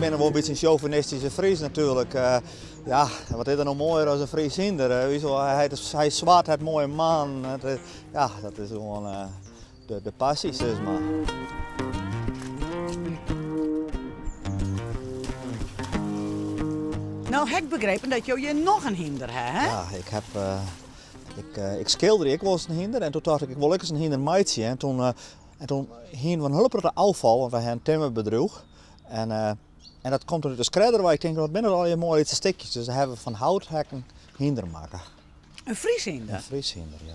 ben wol in bytsje in sjauvinistische Fries natuerlik. Ja, wat is der no moaier as in Fries hynder? Hy is swart, hy hat moaie manen. Ja, dat is gewoan de passy, sis mar. No ha ik begrepen dat jo hjir noch in hynder ha, hè? Ja, ik heb, ik skilderje ek wolris in hynder en toen tocht ik, ik wol ek ris in hynder meitsje. En toen En toen hienen we in hiele protte ôffal, want wy ha in timmerbedriuw. En, en dat komt út de skredder wei. Ik tink, wat binne dat allegear moaie lytse stikjes. Dus dan hawwe we fan houthekken hynder makke. In Fries hynder? In Fries hynder, ja.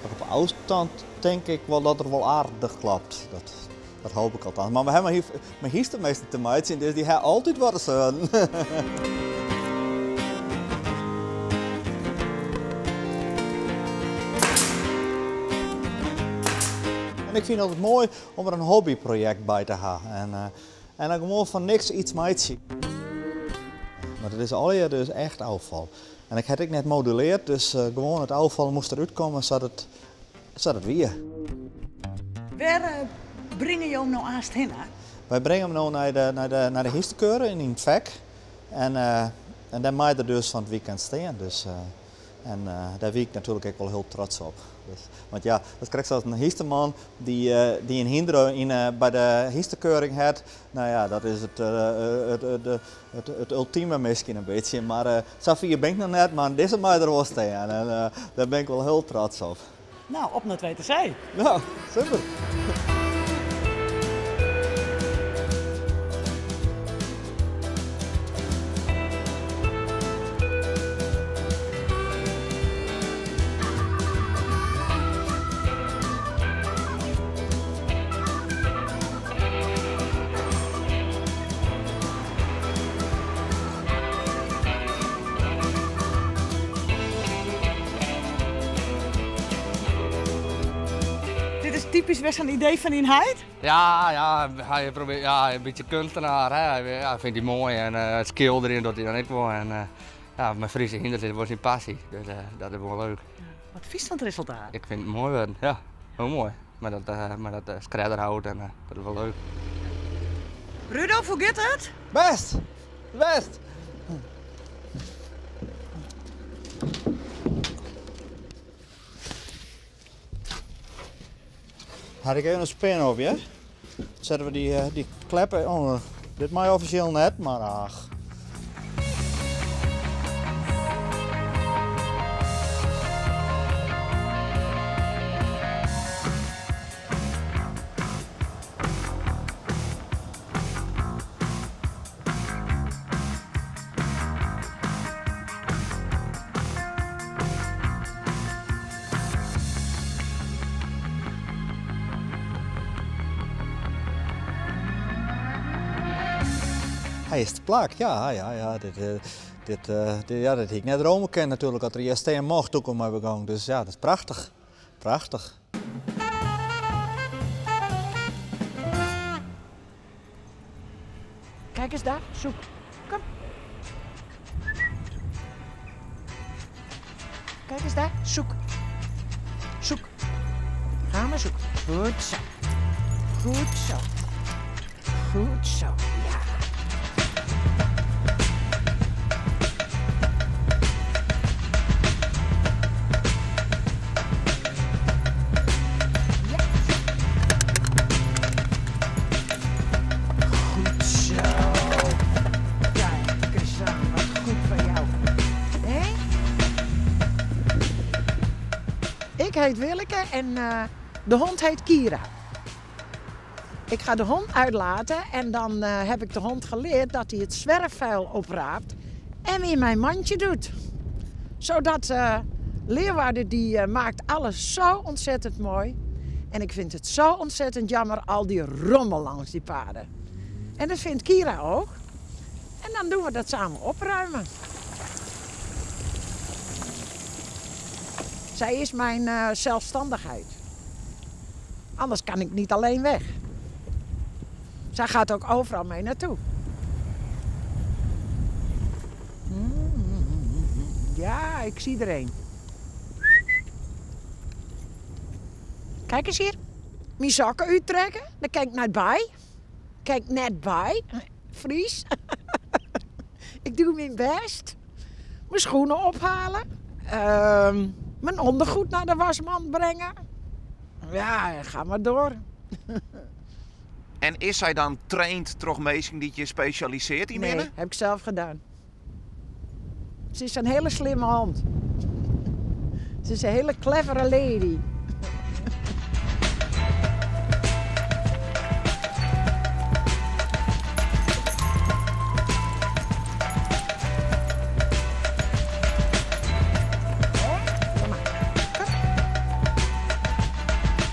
Op ôfstân tink ik wol dat er wol aardich klapt. Dat, dat hoop ik althans. Mar we hawwe mei hynstemeester te meitsjen, dus dy ha altyd wat te seuren. En ik fyn it altyd moai om der in hobbyprojekt by te ha. En, uh, en dan gewoan fan niks iets meitsje. Mar it is allegear dus echt ôffal. En ik ha it ek net moduleard, dus uh, gewoan it ôffal moast derút komme sa't it, sa't it wie. Wêr uh, bringe jo him no aanst hinne? Wy bringe him no nei de, nei de, nei de hynstekeuring yn it fek. En, uh, en dêr mei er dus fan it weekend stean. Dus, uh, en uh, dêr wie ik natuerlik ek wol hiel trots op. Dus, want ja, dat is krekt sa as in hynsteman dy't dy in hynder yn, by de hynstekeuring hat. No ja, dat is it, it, it, it, it ultime miskien in bytsje. Mar uh, safier bin ik noch net, mar dizze mei der wol stean. En uh, dêr bin ik wol hiel trots op. No, op nei it WTC. No, super. Dit is typysk wer sa'n idee fan dyn heit? Ja, ja, hy probearret, ja, in bytsje keunstner, hè. Hy ja, fynt hy moai en uh, it skilderjen docht hy dan ek wol. En uh, ja, mei Fryske hynders is wol syn passy, dus uh, dat is wol leuk. Ja. Wat fynst fan it resultaat? Ik fyn it moai wurden, ja. Hiel moai. Mei dat, mei dat skredderhout en dat is wol leuk. Rudolf, hoe giet it? Bêst! Bêst! Had ik even in spin op je. Sette we dy, dy kleppen. Oh, dit mei offisjeel net, mar ach. Hy is te plak, ja, ja, ja. Dit, eh, dit, eh, dit, ja, dit hie ik net drome kinnen natuerlik, dat er hjir stean mocht toen ik mei begûn. Dus ja, dat is prachtich. Prachtich. Kijk eens daar, zoek. Kom. Kijk eens daar, zoek. Zoek. Ga maar zoeken. Goed zo. Goed zo. Goed zo, ja. Ja. Goed zo. Kijk eens aan, wat goed van jou. Hé? Ik heet Willeke en de hond heet Kira. Ik ga de hond uitlaten en dan heb ik de hond geleerd dat hij het zwerfvuil opraapt en in mijn mandje doet. Zodat Leeuwarden die maakt alles zo ontzettend mooi. En ik vind het zo ontzettend jammer al die rommel langs die paden. En dat vindt Kira ook. En dan doen we dat samen opruimen. Zij is mijn zelfstandigheid. Anders kan ik niet alleen weg. Zij gaat ook overal mee naartoe. Ja, ik zie er een. Kijk eens hier. Mijn sokken uittrekken. Daar kijk ik net bij. Kijk net bij. Fries. Ik doe mijn best. Mijn schoenen ophalen. Mijn ondergoed naar de wasmand brengen. Ja, ga maar door. En is zij dan traind door mensen die je specialiseert in Nee, binnen? heb ik zelf gedaan. Ze is een hele slimme hond. Ze is een hele clevere lady.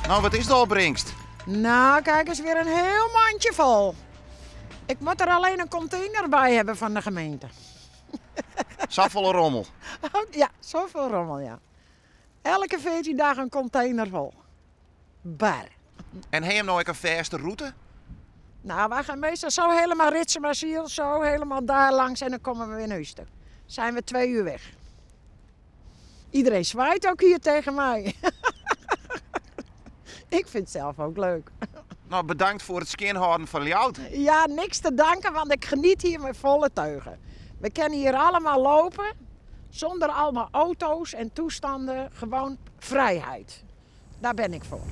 Nou, wat is de opbrengst? Nou, kijk eens, weer een heel mandje vol. Ik moet er alleen een container bij hebben van de gemeente. Zoveel rommel. Ja, zoveel rommel, ja. Elke 14 dagen een container vol. Bar. En heb je hem nou ook een verste route? Nou, wij gaan meestal zo helemaal Ritsumaziel, zo helemaal daar langs en dan komen we weer naar huis toe. Zijn we 2 uur weg. Iedereen zwaait ook hier tegen mij. Ik vind het zelf ook leuk. Nou, bedankt voor het skinhouden van Ljouwert. Ja, niks te danken, want ik geniet hier met volle teugen. We kunnen hier allemaal lopen, zonder allemaal auto's en toestanden. Gewoon vrijheid. Daar ben ik voor.